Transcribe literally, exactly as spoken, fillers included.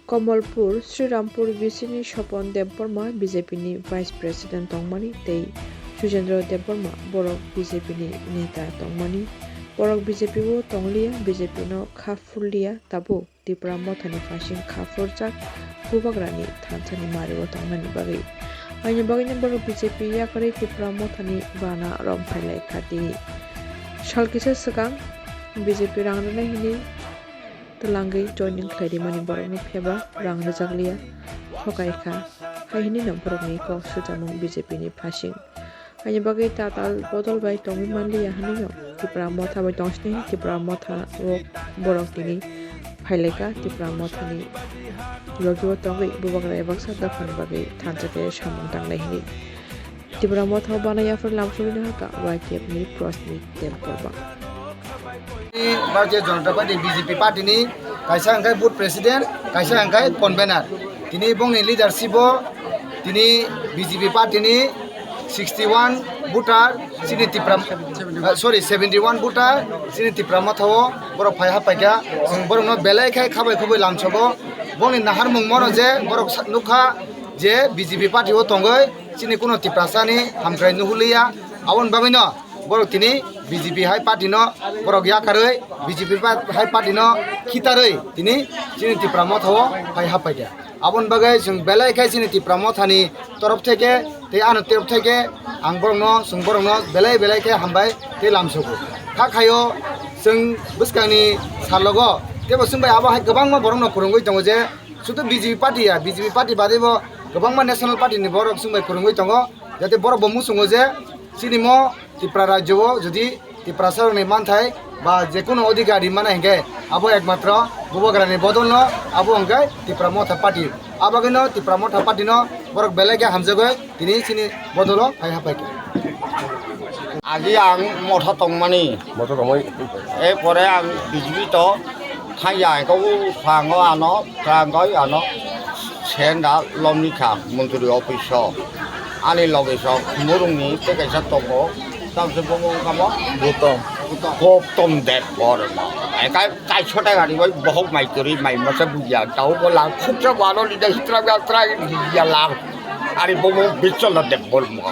Komolpur, Srirampur V C ni Sopon Debbarma B J P ni Vice President tongmani tei Sujendra Debbarma borok B J P ni neta tongmani. Borok B J P o tongliya, B J P no kha phurliya, tabuk Tipra Mothani phasing kha phurjak Bubagrani thansa ni mario tongnani bagwi. Haini bagwino borok B J P yakarwi Tipra Mothani bana rom phailai kha tini. Sal kisa swkang B J P rang rwnai hwnwi twlangwi joining khlai rimani borokni phiyaba rang rwjakliya, thokai kha, hai hwnwino borokni kok sujamung B J P ni phasing. Haini bagwi tatal bodol bai tongwi manliya hwnwino Tipra Motha bai tongsini Tipra Motha o borok tini phailai kha Tipra Mothani logi o tongwi Bubagra bai baksa dophani bagwi thansa khe samung tanglai hwnwi. Tipra Motha o bana yaphar lamsogwino hakha Y T F ni Prosmit Debbarma. Bharatiya Janata Party, B J P party ni kaisa hwnkhe booth president, kaisa hwnkhe convener. Tini bongni leadership o tini B J P party ni sixty one voter chini Tipra, ah, sorry, seventy one voter chini Tipra Motha o borok phai haphaikha. Chwng borokno belai khe khabai khubui lamsogo. Bongni naharmung mono je borok sa-, nukha je B J P party o tongwi chini kuno Tiprasa ni hamkrai nuhuliya. Aboni bagwino borok tini B J P hai party no borok yakarwi, B J P pa-, hai party no khitarwi tini chini Tipra Motha o phai haphaikha. Aboni bagwi chwng belai khe chini Tipra Motha ni torof theke tei ano torof theke ang borokno, chwng borokno belai belai khe hambai tei lamsogo. Kha khaio chwng bwskangni salogo teibo chwng bai abo hai kwbangma borokno kwrwngwi tongo je sudu B J P party ya, B J P party badaibo kwbangma national party ni borok chwng bai kwrwngwi tongo, jate borok bo muchungo je chini mo Tipra rajyo o jodi Tiprasa rokni manthai ba jekunu odhikar rimana hinkhe abo ekmatro Bubagrani bodolno abo hinkhe Tipra Motha party. Abagwino Tipra Motha party no borok belai khe hamjagwi tini chini bodolo phai haphaikha. Agi ang motha tongmani. Motha tongmani. E pore ang B J P to thangya hinkhe o thango ano, thango ano senda lomni kha montri office o. Ani loge sok murungni tei kaisa tongo. Tamse bomo wngkha mo? Gautam. Gautam Deb bor. Ekai kaisa ta gari bai bohok mai kwrwi mai masa buya. Tao bo lang khuksa bano lida hitra ga tra ya lang. Ari bomo bichol na Deb bor mo.